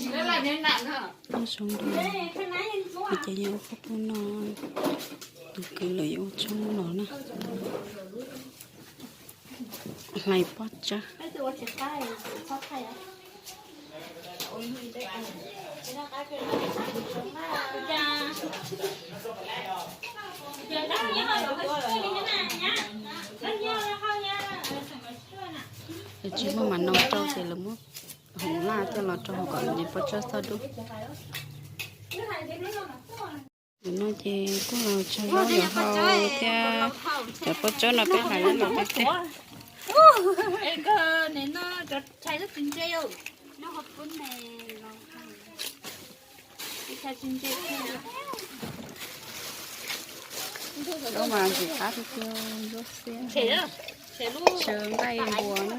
Noj zoo dua, ces yog ua qhob pub no, tus kwv lawv yuav ua tshoob no na. Hlais pob tsawb. Lawv tsis muaj mas no rau ces lawv muab hoov laj coj los rau hauv kom nws pob tsawb txhob dub. Nim no ces kuj los tsaug zog yuav hau thiab. Cov pob tsawb no peb hlais los peb teb. Lub mas ntxim qab tiag tiag, lub xiab, tshaw nqaij npua na.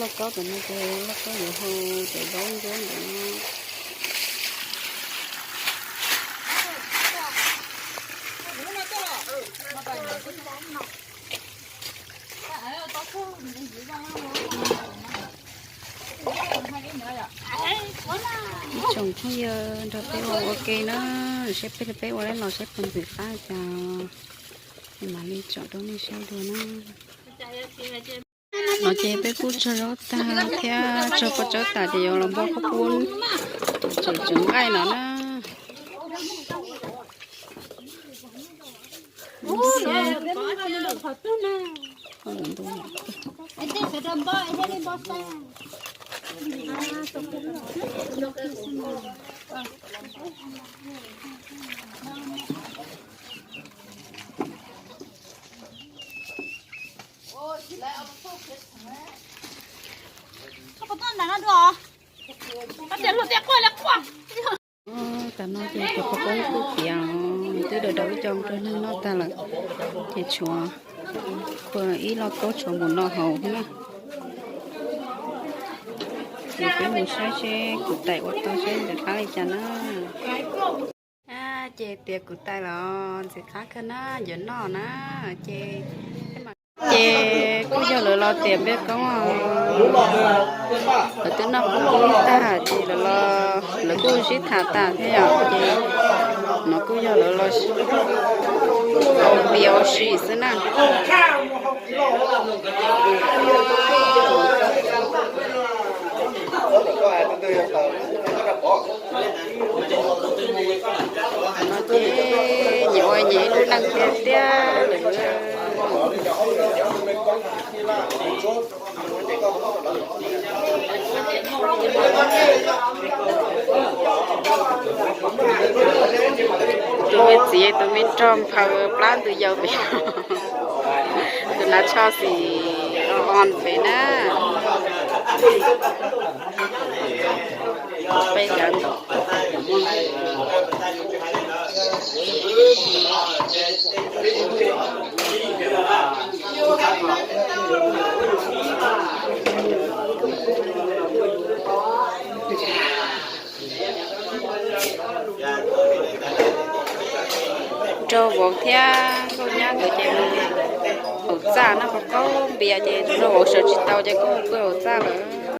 Lauj kaub tam no ces lauj kaub yuav hau cov zaub ntsuab ntawd no. Ib tsoom phooj ywg nrog peb ua ua ke na, saib peb, peb ua li los saib puas ntxim qab cas, mam li tsom rau nej saib dua na. No ces peb kuj tsaug zaub tag thiab tsaug pob tsawb tas ces yuav los npog qhob pub, tseem tshaw nqaij no na. Tam no ces cov qhaub poob kuj tiav, twb daus daus ib co rau neeg noj tag lawm, ces tshuav ib lauj kaub tshuav mus no haus na. Ces peb mus saib seb kuv tais ua tau seb ntxim qab li cas na. Ces tiav kuv tais los ntxim qab kawg na, yuav noj na. Ces, ces kuj yog lawv los tiam npia koob, lawv twb noj qub tag ces lawv, lawv kuj sib tham tas thiab yom. Ces no kuj yog lawv los ua npia ua si xwb na. No ces nyias ua nyias ib lub neej tiag tiag lawm. Tus me txiv tus me rog nphaws plab ntws yaus pem, tus nav tsho xis o o pem na. Peb cov ntom. Nraug vauv thiab nkauj nyab nkawd ces mus haus txaj no, qhov qaub npias ces nraug vauv sawv tsis tau ces kuj pw haus txaj lawm.